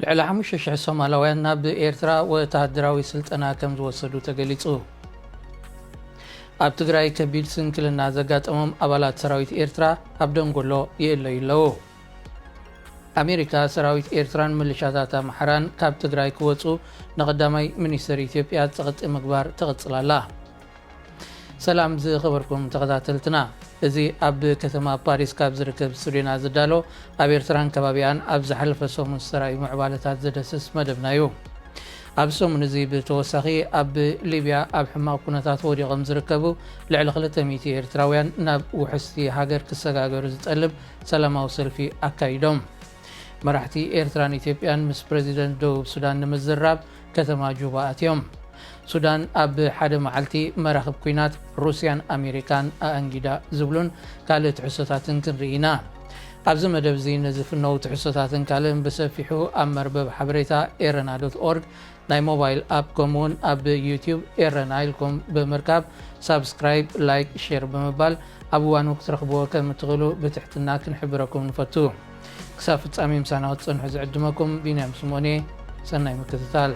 ልዕሊ ሓሙሽተ ሽሕ ሶማላውያን ናብ ኤርትራ ወተሃደራዊ ስልጠና ከም ዝወሰዱ ተገሊጹ። ኣብ ትግራይ ከቢድ ስንክልና ዘጋጠሞም ኣባላት ሰራዊት ኤርትራ ኣብ ደንጎሎ ይእለዩ ኣለዉ። ኣሜሪካ፣ ሰራዊት ኤርትራን ምልሻታት ኣምሓራን ካብ ትግራይ ክወጹ ንቐዳማይ ሚኒስተር ኢትዮጵያ ጸቕጢ ምግባር ትቕጽል ኣላ። ሰላም ዝኸበርኩም ተኸታተልትና፣ እዚ ኣብ ከተማ ፓሪስ ካብ ዝርከብ ስቱዲዮና ዝዳሎ ኣብ ኤርትራን ከባቢኣን ኣብ ዝሓለፈ ሰሙን ዝተራእዩ ምዕባለታት ዘደስስ መደብና እዩ። ኣብ ሰሙን እዚ ብተወሳኺ ኣብ ሊብያ ኣብ ሕማቕ ኩነታት ወዲቖም ዝርከቡ ልዕሊ ክልተ ሚእቲ ኤርትራውያን ናብ ውሕስቲ ሃገር ክሰጋገሩ ዝጠልብ ሰላማዊ ሰልፊ ኣካይዶም። መራሕቲ ኤርትራን ኢትዮጵያን ምስ ፕረዚደንት ደቡብ ሱዳን ንምዝራብ ከተማ ጁባ ኣትዮም። ሱዳን ኣብ ሓደ መዓልቲ መራኽብ ኲናት ሩስያን ኣሜሪካን ኣኣንጊዳ ዝብሉን ካልእ ትሕዝቶታትን ክንርኢ ኢና። ኣብዚ መደብ እዚ ንዝፍነዉ ትሕዝቶታትን ካልእን ብሰፊሑ ኣብ መርበብ ሓበሬታ ኤረና ዶት ኦርግ ናይ ሞባይል ኣፕ፣ ከምኡውን ኣብ ዩትዩብ ኤረና ኢልኩም ብምርካብ ሳብስክራይብ፣ ላይክ፣ ሼር ብምባል ኣብ እዋኑ ክትረኽብዎ ከም እትኽእሉ ብትሕትና ክንሕብረኩም ንፈቱ። ክሳብ ፍጻሜ ምሳና ክትጸንሑ ዝዕድመኩም ቢንያም ስምኦን እየ። ሰናይ ምክትታል።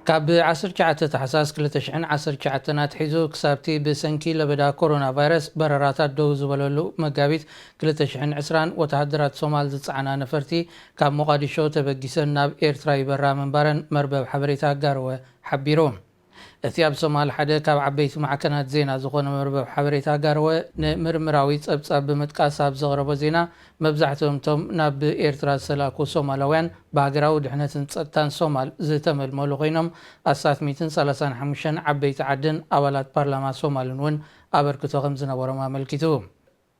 ካብ ዓሰርተ ትሽዓተ ታሕሳስ ክልተ ሽሕን ዓሰርተ ትሽዓተን ኣትሒዙ ክሳብቲ ብሰንኪ ለበዳ ኮሮና ቫይረስ በረራታት ደው ዝበለሉ መጋቢት ክልተ ሽሕን ዕስራን ወተሃደራት ሶማል ዝጸዓና ነፈርቲ ካብ ሞቓዲሾ ተበጊሰን ናብ ኤርትራ ይበራ ምንባረን መርበብ ሓበሬታ ጋርወ ሓቢሩ። እቲ ኣብ ሶማል ሓደ ካብ ዓበይቲ ማዕከናት ዜና ዝኾነ መርበብ ሓበሬታ ጋርወ ንምርምራዊ ጸብጻብ ብምጥቃስ ኣብ ዘቕረቦ ዜና፣ መብዛሕትኦም እቶም ናብ ኤርትራ ዝተላእኩ ሶማላውያን ብሃገራዊ ድሕነትን ጸጥታን ሶማል ዝተመልመሉ ኮይኖም፣ ኣስታት ሚእትን ሰላሳን ሓሙሽተን ዓበይቲ ዓድን ኣባላት ፓርላማ ሶማልን እውን ኣበርክቶ ከም ዝነበሮም ኣመልኪቱ።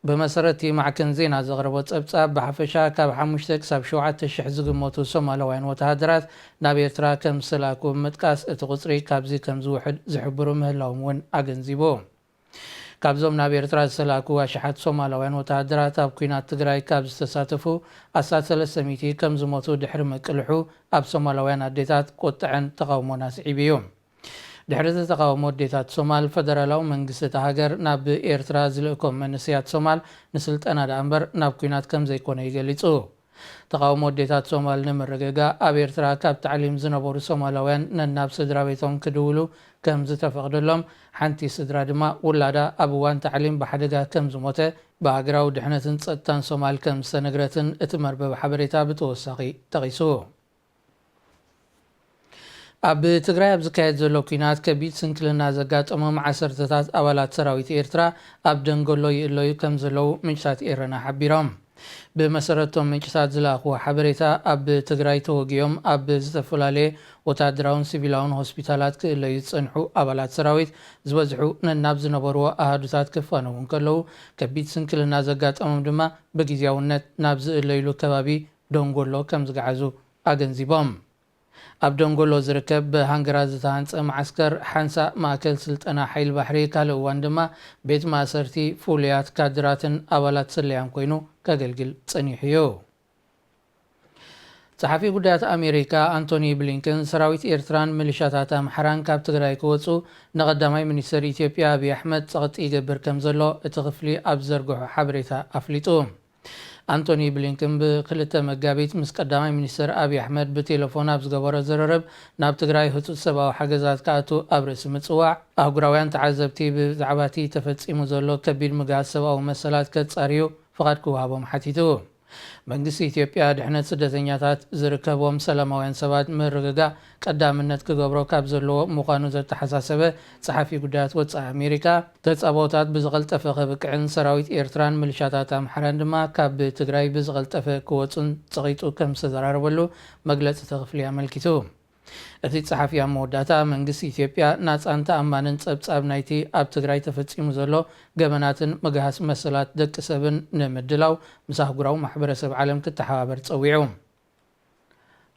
ብመሰረት እቲ ማዕከን ዜና ዘቕረቦ ጸብጻብ፣ ብሓፈሻ ካብ ሓሙሽተ ክሳብ ሸውዓተ ሽሕ ዝግመቱ ሶማላውያን ወተሃደራት ናብ ኤርትራ ከም ዝተላእኩ ብምጥቃስ፣ እቲ ቁጽሪ ካብዚ ከም ዝውሕድ ዝሕብሩ ምህላዎም እውን ኣገንዚቡ። ካብዞም ናብ ኤርትራ ዝተላእኩ ኣሽሓት ሶማላውያን ወተሃደራት፣ ኣብ ኲናት ትግራይ ካብ ዝተሳተፉ ኣስታት ሰለስተ ሚእቲ ከም ዝሞቱ ድሕሪ ምቅልሑ፣ ኣብ ሶማላውያን ኣዴታት ቁጥዐን ተቓውሞን ኣስዒቡ እዩ። ድሕሪ እቲ ተቓውሞ ኣዴታት ሶማል፣ ፈደራላዊ መንግስቲ እታ ሃገር ናብ ኤርትራ ዝልእኮም መንእሰያት ሶማል ንስልጠና ደኣ እምበር ናብ ኲናት ከም ዘይኮነ እዩ ገሊጹ። ተቓውሞ ኣዴታት ሶማል ንምርግጋእ፣ ኣብ ኤርትራ ካብ ታዕሊም ዝነበሩ ሶማላውያን ነናብ ስድራ ቤቶም ክድውሉ ከም ዝተፈቕደሎም፣ ሓንቲ ስድራ ድማ ውላዳ ኣብ እዋን ታዕሊም ብሓደጋ ከም ዝሞተ ብሃገራዊ ድሕነትን ጸጥታን ሶማል ከም ዝተነግረትን እቲ መርበብ ሓበሬታ ብተወሳኺ ጠቒሱ። ኣብ ትግራይ ኣብ ዝካየድ ዘሎ ኲናት ከቢድ ስንክልና ዘጋጠሞም ዓሰርተታት ኣባላት ሰራዊት ኤርትራ ኣብ ደንጎሎ ይእለዩ ከም ዘለዉ ምንጭታት ኤረና ሓቢሮም። ብመሰረቶም ምንጭታት ዝለኣኽዎ ሓበሬታ፣ ኣብ ትግራይ ተወጊኦም ኣብ ዝተፈላለየ ወታደራውን ሲቪላውን ሆስፒታላት ክእለዩ ዝጸንሑ ኣባላት ሰራዊት ዝበዝሑ ነናብ ዝነበርዎ ኣሃዱታት ክፋነዉ እንከለዉ፣ ከቢድ ስንክልና ዘጋጠሞም ድማ ብግዝያውነት ናብ ዝእለይሉ ከባቢ ደንጎሎ ከም ዝገዓዙ ኣገንዚቦም። ኣብ ደንጎሎ ዝርከብ ብሃንገራት ዝተሃንጸ መዓስከር ሓንሳእ ማእከል ስልጠና ሓይሊ ባሕሪ፣ ካልእ እዋን ድማ ቤት ማእሰርቲ ፍሉያት ካድራትን ኣባላት ስለያን ኮይኑ ከገልግል ጸኒሑ እዩ። ጸሓፊ ጉዳያት ኣሜሪካ ኣንቶኒ ብሊንከን፣ ሰራዊት ኤርትራን ሚሊሻታት ኣምሓራን ካብ ትግራይ ክወጹ ንቐዳማይ ሚኒስተር ኢትዮጵያ ኣብይ ኣሕመድ ጸቕጢ ይገብር ከም ዘሎ እቲ ክፍሊ ኣብ ዝዘርግሖ ሓበሬታ ኣፍሊጡ። ኣንቶኒ ብሊንከን ብክልተ መጋቢት ምስ ቀዳማይ ሚኒስተር ኣብይ ኣሕመድ ብቴሌፎን ኣብ ዝገበሮ ዝርርብ፣ ናብ ትግራይ ህጹጽ ሰብኣዊ ሓገዛት ክኣቱ ኣብ ርእሲ ምጽዋዕ፣ ኣህጉራውያን ተዓዘብቲ ብዛዕባ እቲ ተፈጺሙ ዘሎ ከቢድ ምግሃስ ሰብኣዊ መሰላት ከጻርዩ ፍቓድ ክወሃቦም ሓቲቱ። መንግስቲ ኢትዮጵያ፣ ድሕነት ስደተኛታት ዝርከቦም ሰላማውያን ሰባት ምርግጋእ ቀዳምነት ክገብሮ ካብ ዘለዎ ምዃኑ ዘተሓሳሰበ ጸሓፊ ጉዳያት ወጻኢ ኣሜሪካ፣ ተጻብኦታት ብዝቐልጠፈ ከብቅዕን ሰራዊት ኤርትራን ምልሻታት ኣምሓራን ድማ ካብ ትግራይ ብዝቐልጠፈ ክወጹን ጸቒጡ ከም ዝተዘራረበሉ መግለጺ እቲ ክፍሊ ኣመልኪቱ። እቲ ጸሓፊ ኣብ መወዳእታ፣ መንግስቲ ኢትዮጵያ ናጻን ተኣማንን ጸብጻብ ናይቲ ኣብ ትግራይ ተፈጺሙ ዘሎ ገበናትን ምግሃስ መሰላት ደቂ ሰብን ንምድላው ምስ ኣህጉራዊ ማሕበረሰብ ዓለም ክተሓባበር ጸዊዑ።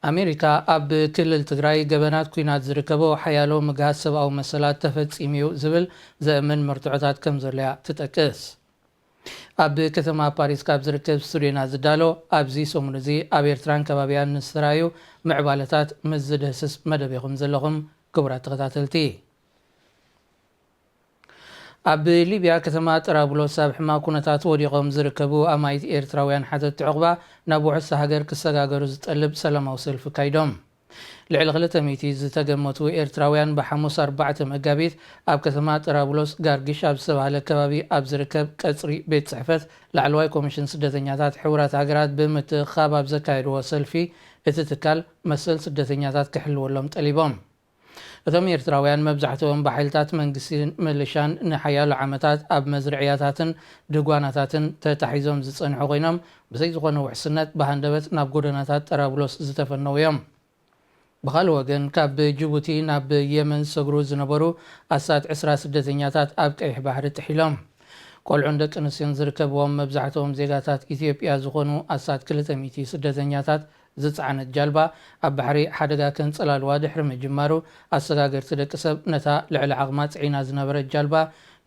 ኣሜሪካ ኣብ ክልል ትግራይ ገበናት ኲናት ዝርከቦ ሓያሎ ምግሃስ ሰብኣዊ መሰላት ተፈጺሙ እዩ ዝብል ዘእምን መርትዖታት ከም ዘለያ ትጠቅስ። ኣብ ከተማ ፓሪስ ካብ ዝርከብ ስቱዲዮና ዝዳሎ፣ ኣብዚ ሰሙን እዚ ኣብ ኤርትራን ከባቢኣን ንዝተራእዩ ምዕባለታት ምስ ዝድህስስ መደብ ኢኹም ዘለኹም፣ ክቡራት ተኸታተልቲ። ኣብ ሊብያ ከተማ ጥራብሎስ ኣብ ሕማቕ ኩነታት ወዲቖም ዝርከቡ ኣማኢት ኤርትራውያን ሓተትቲ ዕቑባ ናብ ውሕስቲ ሃገር ክሰጋገሩ ዝጠልብ ሰላማዊ ሰልፊ ኣካይዶም። ልዕሊ ክልተ ሚእቲ ዝተገመቱ ኤርትራውያን ብሓሙስ ኣርባዕተ መጋቢት ኣብ ከተማ ጥራብሎስ ጋርጊሽ ኣብ ዝተባህለ ከባቢ ኣብ ዝርከብ ቀጽሪ ቤት ጽሕፈት ላዕለዋይ ኮሚሽን ስደተኛታት ሕቡራት ሃገራት ብምትእኽኻብ ኣብ ዘካየድዎ ሰልፊ፣ እቲ ትካል መሰል ስደተኛታት ክሕልወሎም ጠሊቦም። እቶም ኤርትራውያን መብዛሕትኦም ብሓይልታት መንግስትን ምልሻን ንሓያሎ ዓመታት ኣብ መዝርዕያታትን ድጓናታትን ተታሒዞም ዝጸንሑ ኮይኖም፣ ብዘይ ዝኾነ ውሕስነት ብሃንደበት ናብ ጎደናታት ጠራብሎስ ዝተፈነዉ እዮም። ብኻልእ ወገን፣ ካብ ጅቡቲ ናብ የመን ዝሰግሩ ዝነበሩ ኣስታት ዕስራ ስደተኛታት ኣብ ቀይሕ ባሕሪ ጥሒሎም። ቆልዑን ደቂ ኣንስትዮን ዝርከብዎም መብዛሕትኦም ዜጋታት ኢትዮጵያ ዝኾኑ ኣስታት ክልተ ሚእቲ ስደተኛታት ዝጸዓነት ጃልባ ኣብ ባሕሪ ሓደጋ ከንጸላልዋ ድሕሪ ምጅማሩ፣ ኣሰጋገርቲ ደቂ ሰብ ነታ ልዕሊ ዓቕማ ጽዒና ዝነበረት ጃልባ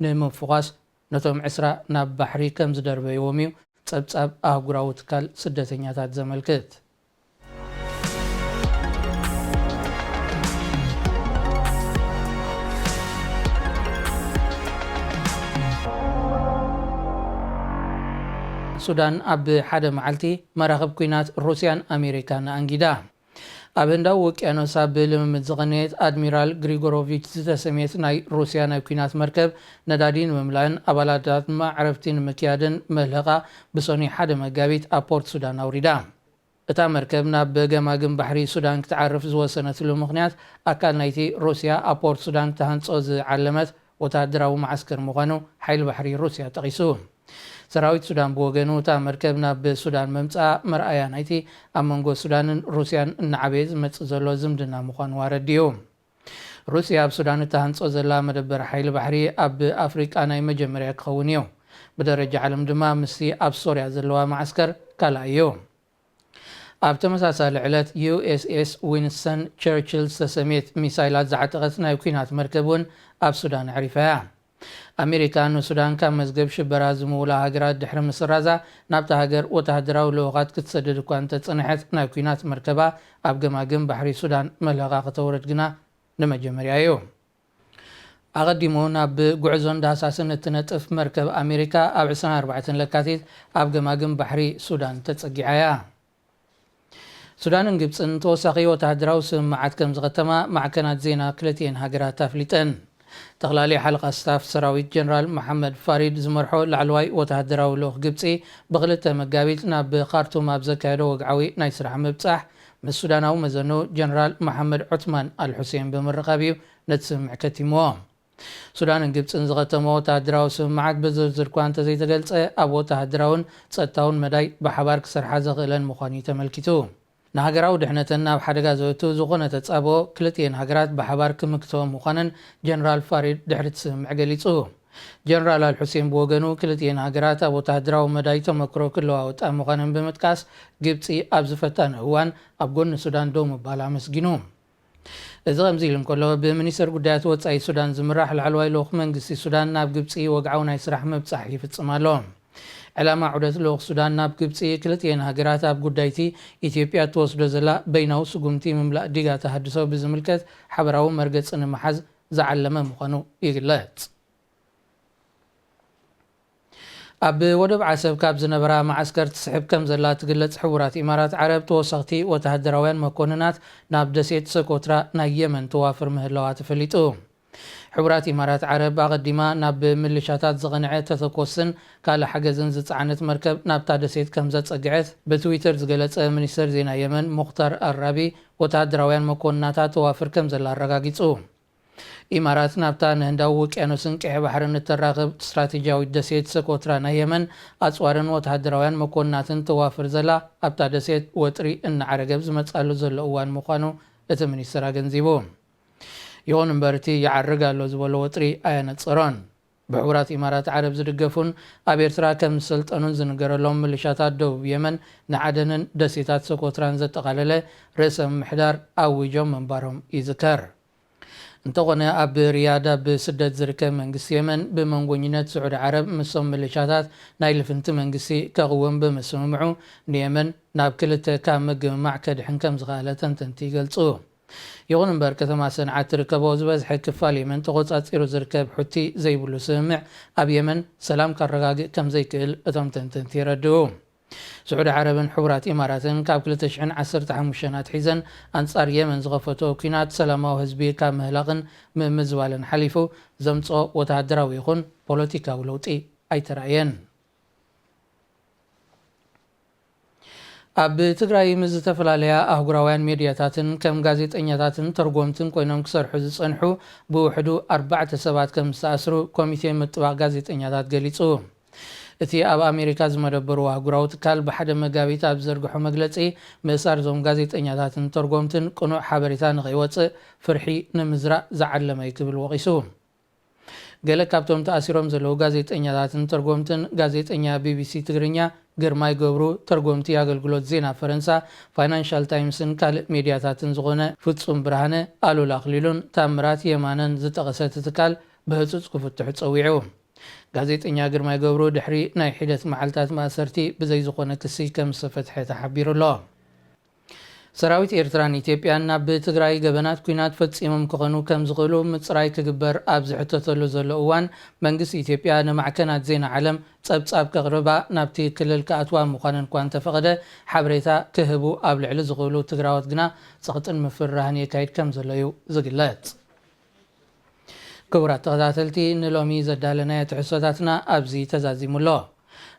ንምፍዃስ ነቶም ዕስራ ናብ ባሕሪ ከም ዝደርበይዎም እዩ ጸብጻብ ኣህጉራዊ ትካል ስደተኛታት ዘመልክት። ሱዳን ኣብ ሓደ መዓልቲ መራኽብ ኲናት ሩስያን ኣሜሪካን ኣንጊዳ። ኣብ ህንዳዊ ውቅያኖስ ኣብ ልምምድ ዝቐነየት ኣድሚራል ግሪጎሮቪች ዝተሰምየት ናይ ሩስያ ናይ ኲናት መርከብ፣ ነዳዲ ንምምላእን ኣባላታት መዕረፍቲ ንምክያድን መልህቓ ብሰኑይ ሓደ መጋቢት ኣብ ፖርት ሱዳን ኣውሪዳ። እታ መርከብ ናብ ገማግም ባሕሪ ሱዳን ክትዓርፍ ዝወሰነትሉ ምኽንያት፣ ኣካል ናይቲ ሩስያ ኣብ ፖርት ሱዳን ክትሃንጾ ዝዓለመት ወተሃደራዊ መዓስከር ምዃኑ ሓይሊ ባሕሪ ሩስያ ጠቒሱ። ሰራዊት ሱዳን ብወገኑ፣ እታ መርከብ ናብ ሱዳን ምምጻኣ መርኣያ ናይቲ ኣብ መንጎ ሱዳንን ሩስያን እናዓበየ ዝመጽእ ዘሎ ዝምድና ምዃኑ ኣረዲኡ። ሩስያ ኣብ ሱዳን እትሃንጾ ዘላ መደበር ሓይሊ ባሕሪ፣ ኣብ ኣፍሪቃ ናይ መጀመርያ ክኸውን እዩ። ብደረጃ ዓለም ድማ ምስቲ ኣብ ሶርያ ዘለዋ መዓስከር ካልኣይ እዩ። ኣብ ተመሳሳሊ ዕለት፣ ዩ ኤስ ኤስ ዊንስተን ቸርችል ዝተሰምየት ሚሳይላት ዝዓጠቐት ናይ ኲናት መርከብ እውን ኣብ ሱዳን ኣዕሪፋ እያ። ኣሜሪካ ንሱዳን ካብ መዝገብ ሽበራ ዝምውላ ሃገራት ድሕሪ ምስራዛ፣ ናብታ ሃገር ወተሃደራዊ ልኡኻት ክትሰድድ እኳ እንተጸንሐት፣ ናይ ኲናት መርከባ ኣብ ገማግም ባሕሪ ሱዳን መልህቓ ከተውርድ ግና ንመጀመርያ እዩ። ኣቐዲሙ፣ ናብ ጉዕዞን ዳህሳስን እትነጥፍ መርከብ ኣሜሪካ ኣብ ዕስራን ኣርባዕተን ለካቲት ኣብ ገማግም ባሕሪ ሱዳን ተጸጊዓ እያ። ሱዳንን ግብጽን ተወሳኺ ወተሃደራዊ ስምምዓት ከም ዝኸተማ ማዕከናት ዜና ክልቲኤን ሃገራት ኣፍሊጠን። ጠቕላሊ ሓለቓ ስታፍ ሰራዊት ጀነራል መሓመድ ፋሪድ ዝመርሖ ላዕለዋይ ወተሃደራዊ ልኡኽ ግብጺ ብክልተ መጋቢት ናብ ካርቱም ኣብ ዘካየዶ ወግዓዊ ናይ ስራሕ ምብጻሕ፣ ምስ ሱዳናዊ መዘኑ ጀነራል መሓመድ ዑትማን ኣል ሑሴን ብምርኻብ እዩ ነቲ ስምምዕ ከቲምዎ። ሱዳንን ግብጽን ዝኸተሞ ወተሃደራዊ ስምምዓት ብዝርዝር እኳ እንተዘይተገልጸ፣ ኣብ ወተሃደራውን ጸጥታውን መዳይ ብሓባር ክሰርሓ ዘኽእለን ምዃኑ እዩ ተመልኪቱ። ንሃገራዊ ድሕነተን ናብ ሓደጋ ዘእቱ ዝኾነ ተጻብኦ ክልቲኤን ሃገራት ብሓባር ክምክተኦ ምዃነን ጀነራል ፋሪድ ድሕሪ እቲ ስምምዕ ገሊጹ። ጀነራል ኣል ሑሴን ብወገኑ፣ ክልቲኤን ሃገራት ኣብ ወተሃደራዊ መዳይ ተመክሮ ክለዋወጣ ምዃነን ብምጥቃስ፣ ግብጺ ኣብዚ ፈታኒ እዋን ኣብ ጎኒ ሱዳን ደው ምባላ ኣመስጊኑ። እዚ ከምዚ ኢሉ እንከሎ፣ ብሚኒስተር ጉዳያት ወጻኢ ሱዳን ዝምራሕ ላዕለዋይ ልኡኽ መንግስቲ ሱዳን ናብ ግብጺ ወግዓዊ ናይ ስራሕ ምብጻሕ ይፍጽም ኣሎ። ዕላማ ዑደት ልኡኽ ሱዳን ናብ ግብጺ፣ ክልቲኤን ሃገራት ኣብ ጉዳይቲ ኢትዮጵያ እትወስዶ ዘላ በይናዊ ስጉምቲ ምምላእ ዲጋ ተሃድሶ ብዝምልከት ሓበራዊ መርገጺ ንምሓዝ ዝዓለመ ምዃኑ ይግለጽ። ኣብ ወደብ ዓሰብ ካብ ዝነበራ መዓስከር ትስሕብ ከም ዘላ ትግለጽ ሕቡራት ኢማራት ዓረብ፣ ተወሰኽቲ ወተሃደራውያን መኮንናት ናብ ደሴት ሰኮትራ ናይ የመን ተዋፍር ምህላዋ ተፈሊጡ። ሕቡራት ኢማራት ዓረብ ኣቐዲማ ናብ ምልሻታት ዝቐንዐ ተተኮስን ካልእ ሓገዝን ዝጸዓነት መርከብ ናብታ ደሴት ከም ዘጸግዐት ብትዊተር ዝገለጸ ሚኒስተር ዜና የመን ሙኽታር ኣራቢ፣ ወተሃደራውያን መኮንናታ ተዋፍር ከም ዘላ ኣረጋጊጹ። ኢማራት ናብታ ንህንዳዊ ውቅያኖስን ቀይሕ ባሕርን እተራኽብ ስትራቴጂያዊት ደሴት ሰኮትራ ናይ የመን ኣጽዋርን ወተሃደራውያን መኮንናትን ተዋፍር ዘላ፣ ኣብታ ደሴት ወጥሪ እናዓረገ ኣብ ዝመጽኣሉ ዘሎ እዋን ምዃኑ እቲ ሚኒስትር ኣገንዚቡ። ይኹን እምበር፣ እቲ ይዓርግ ኣሎ ዝበሎ ወጥሪ ኣየነጸሮን። ብሕቡራት ኢማራት ዓረብ ዝድገፉን ኣብ ኤርትራ ከም ዝሰልጠኑን ዝንገረሎም ምልሻታት ደቡብ የመን፣ ንዓደንን ደሴታት ሰኮትራን ዘጠቓለለ ርእሰ ምምሕዳር ኣዊጆም ምንባሮም ይዝከር። እንተኾነ፣ ኣብ ሪያድ ኣብ ስደት ዝርከብ መንግስቲ የመን፣ ብመንጎኝነት ስዑዲ ዓረብ፣ ምስቶም ምልሻታት ናይ ልፍንቲ መንግስቲ ከቕውም ብምስምምዑ፣ ንየመን ናብ ክልተ ካብ ምግምማዕ ከድሕን ከም ዝኸኣለ ተንተንቲ ይገልጹ። ይኹን እምበር፣ ከተማ ሰንዓ እትርከቦ ዝበዝሐ ክፋል የመን ተቖጻጺሩ ዝርከብ ሑቲ ዘይብሉ ስምምዕ ኣብ የመን ሰላም ከረጋግእ ከም ዘይክእል እቶም ተንተንቲ የረድኡ። ስዑዲ ዓረብን ሕቡራት ኢማራትን ካብ ክልተ ሽሕን ዓሰርተ ሓሙሽተን ኣትሒዘን ኣንጻር የመን ዝኸፈቶ ኲናት ሰላማዊ ህዝቢ ካብ ምህላቕን ምምዝባልን ሓሊፉ ዘምጽኦ ወተሃደራዊ ይኹን ፖለቲካዊ ለውጢ ኣይተራእየን። ኣብ ትግራይ ምስ ዝተፈላለያ ኣህጉራውያን ሜድያታትን ከም ጋዜጠኛታትን ተርጎምትን ኮይኖም ክሰርሑ ዝጸንሑ ብውሕዱ ኣርባዕተ ሰባት ከም ዝተኣስሩ ኮሚቴ ምጥባቕ ጋዜጠኛታት ገሊጹ። እቲ ኣብ ኣሜሪካ ዝመደበሩ ኣህጉራዊ ትካል ብሓደ መጋቢት ኣብ ዝዘርግሖ መግለጺ፣ ምእሳር እዞም ጋዜጠኛታትን ተርጎምትን ቅኑዕ ሓበሬታ ንኸይወጽእ ፍርሒ ንምዝራእ ዝዓለመ እዩ ክብል ወቒሱ። ገለ ካብቶም ተኣሲሮም ዘለዉ ጋዜጠኛታትን ተርጎምትን፣ ጋዜጠኛ ቢቢሲ ትግርኛ ግርማይ ገብሩ፣ ተርጎምቲ ኣገልግሎት ዜና ፈረንሳ ፋይናንሻል ታይምስን ካልእ ሜድያታትን ዝኾነ ፍጹም ብርሃነ፣ ኣሉላ ኣኽሊሉን ታምራት የማነን ዝጠቐሰ እቲ ትካል ብህጹጽ ክፍትሑ ጸዊዑ። ጋዜጠኛ ግርማይ ገብሩ ድሕሪ ናይ ሒደት መዓልታት ማእሰርቲ ብዘይ ዝኾነ ክሲ ከም ዝተፈትሐ ተሓቢሩ ኣሎ። ሰራዊት ኤርትራን ኢትዮጵያን ናብ ትግራይ ገበናት ኲናት ፈጺሞም ክኾኑ ከም ዝኽእሉ ምጽራይ ክግበር ኣብ ዝሕተተሉ ዘሎ እዋን፣ መንግስቲ ኢትዮጵያ ንማዕከናት ዜና ዓለም ጸብጻብ ከቕርባ ናብቲ ክልል ክኣትዋ ምዃነን እኳ እንተፈቐደ፣ ሓበሬታ ክህቡ ኣብ ልዕሊ ዝኽእሉ ትግራዎት ግና ጸቕጥን ምፍርራህን የካይድ ከም ዘሎ እዩ ዝግለጽ። ክቡራት ተኸታተልቲ፣ ንሎሚ ዘዳለናዮ ትሕዝቶታትና ኣብዚ ተዛዚሙ ኣሎ።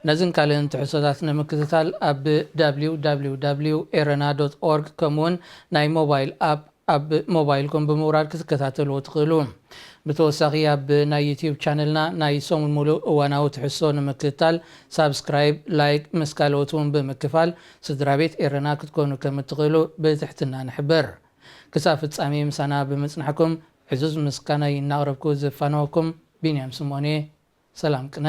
ነዝን ካልእን ትሕዝቶታት ንምክትታል ኣብ www ኤረና ዶት ኦርግ ከምኡውን ናይ ሞባይል ኣፕ ኣብ ሞባይልኩም ብምውራድ ክትከታተልዎ ትኽእሉ። ብተወሳኺ ኣብ ናይ ዩትዩብ ቻነልና ናይ ሰሙን ሙሉእ እዋናዊ ትሕዝቶ ንምክትታል ሳብስክራይብ፣ ላይክ ምስ ካልኦት እውን ብምክፋል ስድራ ቤት ኤረና ክትኮኑ ከም እትኽእሉ ብትሕትና ንሕብር። ክሳብ ፍጻሜ ምሳና ብምጽናሕኩም ዕዙዝ ምስጋናይ እናቕረብኩ ዝፋነወኩም ቢንያም ስምኦን እየ። ሰላም ቅነ።